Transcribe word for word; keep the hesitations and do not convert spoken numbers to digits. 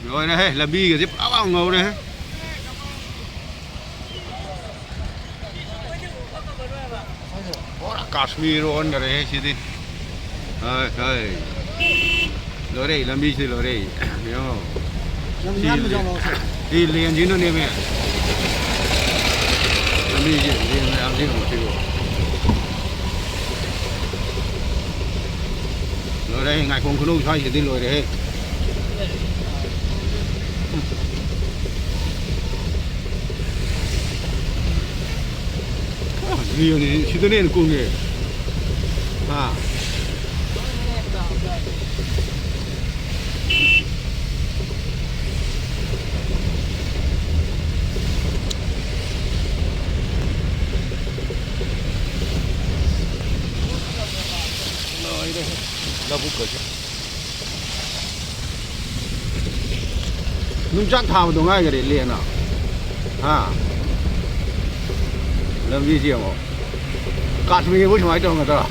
ꯂꯣꯏꯔꯦꯍꯦ, ꯂꯝꯕꯤꯒꯁꯦ ꯄꯨꯔꯥ ꯉꯧꯔꯦꯍꯦ꯫ ꯄꯨꯔꯥ ꯀꯥꯁꯃꯤꯔ ꯑꯣꯟꯈꯔꯦꯍꯦ ꯁꯤꯗꯤ꯫ ꯍꯣꯏ, ꯍꯣꯏ꯫ ꯂꯣꯏꯔꯦ, ꯂꯝꯕꯤꯁꯤ ꯂꯣꯏꯔꯦ꯫ ꯌꯦꯡꯉꯣ꯫ ꯂꯝ ꯁꯤ ꯌꯥꯟꯕ ꯂꯦ-, ꯆꯠꯂꯣ, ꯁꯤ꯫ ꯁꯤ ꯂꯦꯟꯁꯤꯅꯅꯦꯃꯦ꯫ ꯂꯝꯕꯤꯁꯦ ꯂꯦꯟ ꯃꯌꯥꯝꯁꯦ ꯌꯦꯡꯉꯣ ꯁꯤꯕꯨ꯫ ꯂꯣꯏꯔꯦ, ꯉꯥꯏꯈꯣꯡ ꯈꯨꯅꯧ ꯁ꯭ꯋꯥꯏꯁꯤꯗꯤ ꯂꯣꯏꯔꯦꯍꯦ꯫ ꯑ, ꯂꯦꯟꯁꯤ ꯁꯤꯗꯅ ꯍꯦꯟꯅ ꯀꯨꯡꯉꯦ꯫ ꯍꯥ? ꯂꯣꯏꯔꯦ꯫ ꯂꯧꯕꯨꯛꯀꯁꯦ꯫ ꯅꯨꯡꯆꯥꯛ ꯊꯥꯕꯗꯣ ꯉꯥꯏꯈꯔꯦ ꯂꯦꯟꯅ꯫ ꯍꯥ? ꯂꯝꯕꯤꯁꯤ ꯌꯦꯡꯉꯣ꯫ ꯀꯥꯁꯃꯤꯔꯕꯨ ꯁꯨꯃꯥꯏꯅ ꯇꯧꯔꯝꯒꯗ꯭ꯔꯣ?